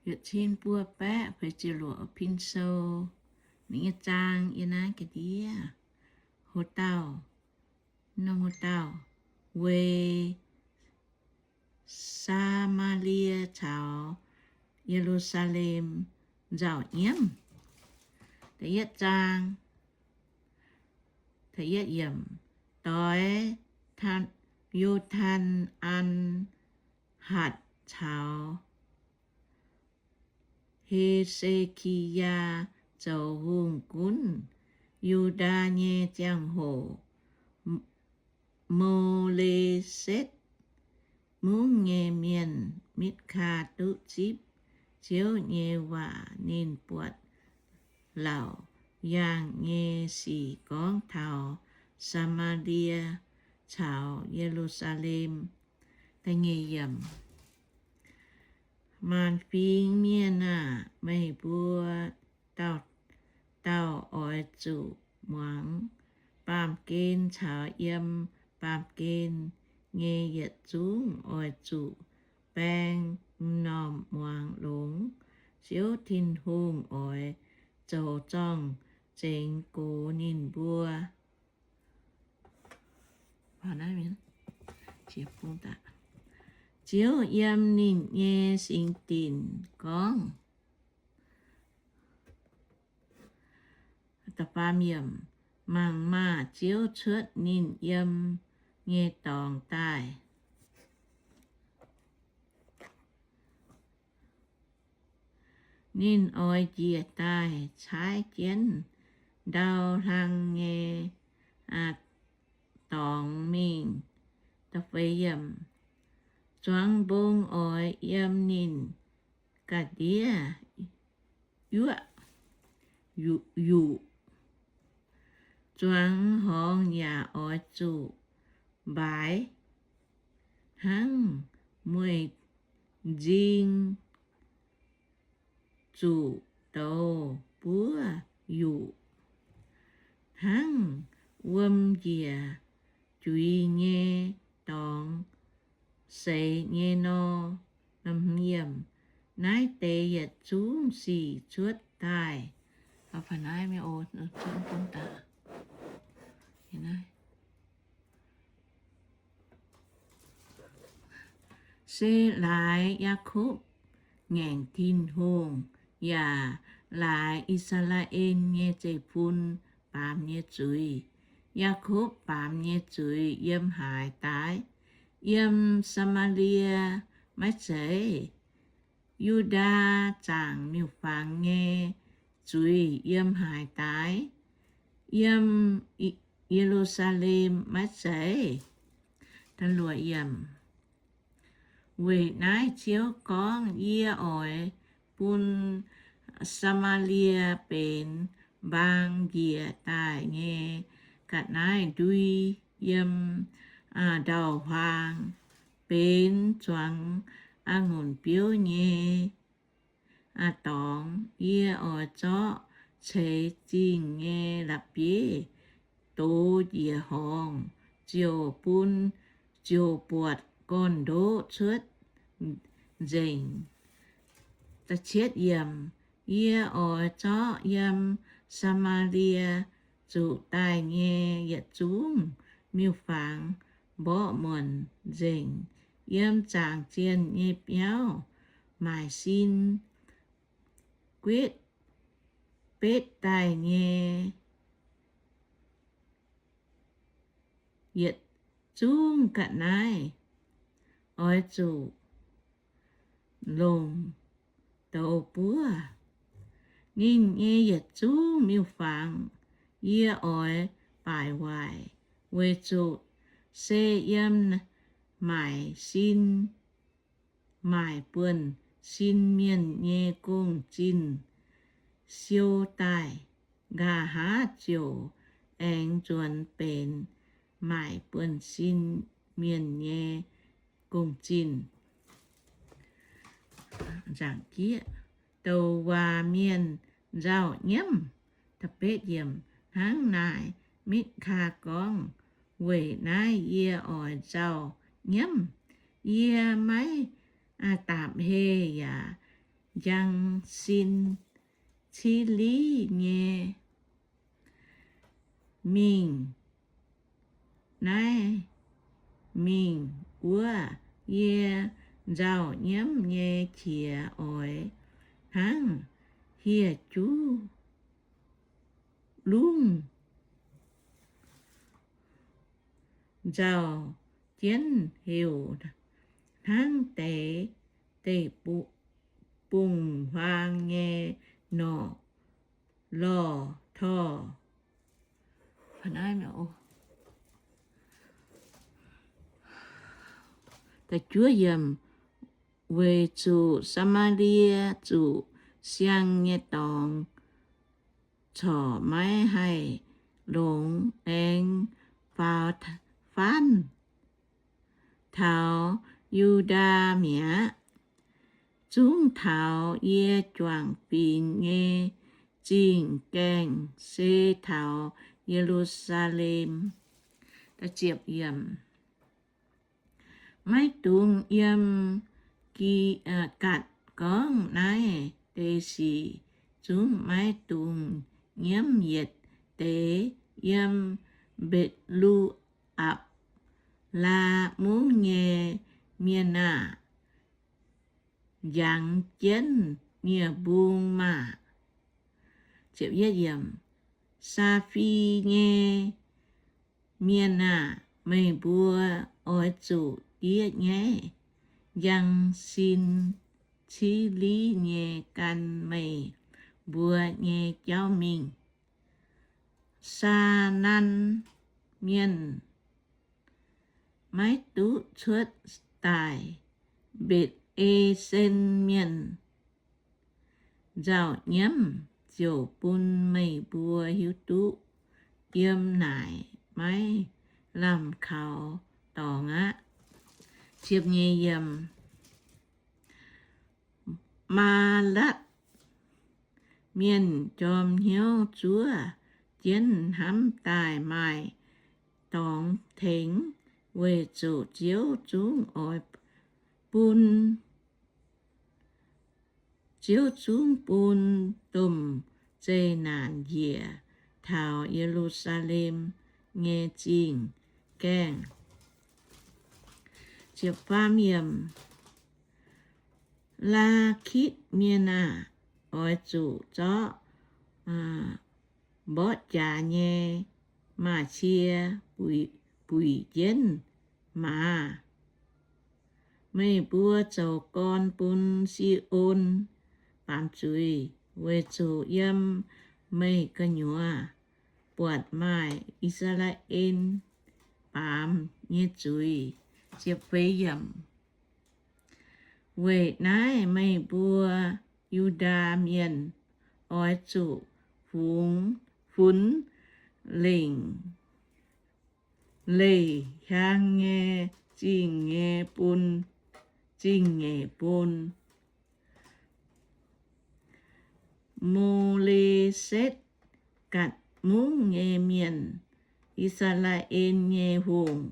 yietc cin buo baeqv feix ziepc luoqc pin sou. Ninh nyei zaang yiem naaiv ga'ndiev. Ho dauh, norm ho dauh, weic Saa^maa^lie caux Ye^lu^saa^lem nzauh nyiemv. Da'yietv zaang, da'yietv yiemc, doix Yo^tan^an^hatc caux He^se^ki^yaa zoux hungh gunv Yu^ndaa nyei ziangh hoc, Mo^le^setv Mungv nyei mienh, Mitv^kaa, duqv zipv Ziouv nyei waac. Ninh buatc laauc yaangh nyei sic gorngv taux Saa^maa^lie caux Ye^lu^saa^lem. Maanc fingx mienh aah! Meih mbuo dauh dauh oix zuqc muangx. Baamh gen caux yiem baamh gen nyei yietc zungv oix zuqc baeng m'normh muangx longx. Ziouv Tin-Hungh oix zoux zorng-zengx gox ninh mbuo. Ziouv yiem ninh nyei singx dinc gorngv, Mangc maah! Ziouv cuotv ninh yiem nyei dorngx daaih. Ninh oix njiec daaih caaiv jienv ndau hlang nyei dorngx mingh. Zuangx mbong oix yiem ninh ga'ndiev yuoqv yuqc. Zuangx horngz yaac oix zuqc mbaaix hnangv mueiz-nzing zuqc douz buov yuqc, hnangv wuom njiec juix nyei dorngx seix nyei nor. Naaiv deix yietc zungv sic cuotv daaih se laaix Yaakopv ngaengc Tin-Hungh, yaac laaix I^saa^laa^en nyei zeiv-fun baamz nyei zuiz. Yaakopv baamz nyei zuiz yiem haaix daaih? Yiem Saa^maa^lie maiv zeiz? Yu^ndaa zaangc miuc-fangx nyei zuiz yiem haaix daaih? Yiem Ye^lu^saa^lem maiv zeiz? Weic naaiv Ziouv gorngv, Yie oix bun Saa^maa^lie benx mbaang njiec daaih nyei ga'naaiv-ndui yiem ndau-huaang, benx zuangx a'ngunc biouv nyei dorngx. Yie oix zorqv ceix zingh nyei la'bieiv dox njiec horngz, ziouc bun, ziouc buatc gorn-ndoqv cuotv nzengc. Yie oix zorqv yiem Saa^maa^lie zuqc daaih nyei yietc zungv miuc-fangx mborqv muonc nzengc. Yiem zaangc zienh nyei biauv maaic sin guetv betv daaih nyei yietc zungv ga'naaiv oix zuqc longc douz buov. Ninh nyei yietc zungv miuc-fangx yie oix baaic waaic, weic zuqc se yiem maaic sin, maaic buonv-sin mienh nyei gong-zinh siou daaih. Nqa'haav ziouc aengx nzuonx benx maaic buonv-sin mienh nyei gong-zinh. Douc waac mienh nzauh nyiemv. Hnangv naaic, Mitv^kaa gorngv, Weic naaiv yie oix nzauh nyiemv. Yie maiv daapc heh yaac njang sin civ liv nyei mingh naaiv mingh wuov. Yie nzauh nyiemv nyei qiex oix hnangv hieh juv lungv nzauh jienv, heuc hnangv deix deic-bung-huaang nyei norqc lorh torh. Weic zuqc Saa^maa^lie zuqc siang nyei dorngx corc maiv haih longx, aengx faaux faanv taux Yu^ndaa mi'aqv. Zungv taux yie juangc fingx nyei zingh gaengh, se taux Ye^lu^saa^lem. Maiv dungx yiem Gi^gatc gorngv naaiv deix sic. Zungv maiv dungx nyiemv yietc deix yiem Mbetc^lu^apc^laa Mungv nyei mienh aah! Njangx jienv nie-mbung maah! Saa^fi nyei mienh aah! Meih mbuo oix zuqc diev nyaiv njang sin civ liv nyei gan meih mbuo nyei jauv mingh. Saa^nan Mienh maiv duqv cuotv daaih. Mbetc^e^sen Mienh nzauh nyiemv ziouc bun meih mbuo hiuv duqv yiem naaic maiv lamh kaux dorngx aqv. Maalatv Mienh jorm hnyouv zuov jienv hnamv daaih maaih dorngx tengx, weic zuqc Ziouv zungv oix bun, Ziouv zungv bun domh zeqc naanc njiec taux Ye^lu^saa^lem nyei zingh gaengh. Laakitv Mienh aah! Oix zuqc zorqv mborqv jaax nyei maaz-cie buic jienv maaz. Meih mbuo zoux gorn bun Si^on baamz zuiz, weic zuqc yiem meih gu'nyuoz buatc maaih I^saa^laa^en baamz nyei zuiz. Weic naaiv meih mbuo Yu^ndaa Mienh oix zuqc fungx, funx lengc leih hiaang nyei zingh nyei bun, zingh nyeic bun. Mo^le^setv, Gatc Mungv nyei mienh, I^saa^laa^en nyei hungh,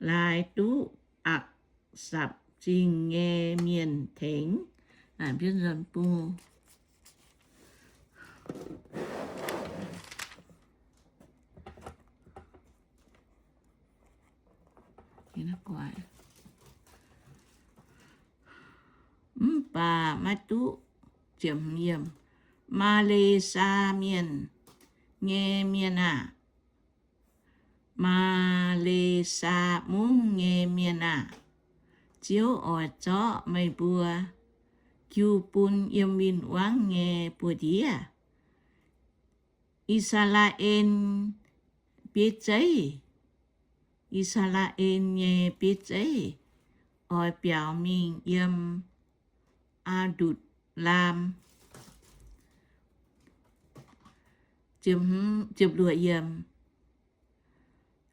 laaix duqv Akc^sapc Zingh nyei mienh tengx. Mv baac maiv duqv, Maa^le^saa Mienh nyei mienh aah! Maa^le^saa Mungv nyei mienh aah! Ziouv oix zorqv meih mbuo jiu bun yiem win-wangv nyei buoz-ndiev. I^saa^laa^en bieiv zeiv, I^saa^laa^en nyei bieiv zeiv oix biaux mingh yiem Aa^ndutc^laam.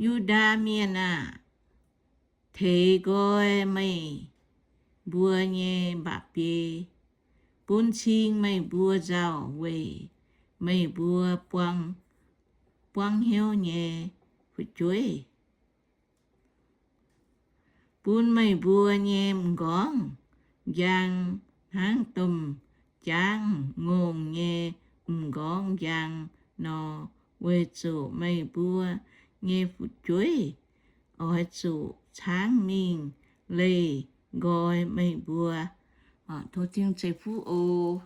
Yu^ndaa Mienh aah! Teix nqoi meih mbuo nyei mba'biei, bun cing meih mbuo nzauh weic meih mbuo buangv hnyouv nyei fu'jueiv, bun meih mbuo nyei m'nqorngv njang hnangv domh jangv ngongh nyei m'nqorngv njang nor, weic zuqc meih mbuo nyei fu'jueiv oix zuqc caangv mingh leih nqoi meih mbuo. Tov Tin-Hungh ceix fuqv oc.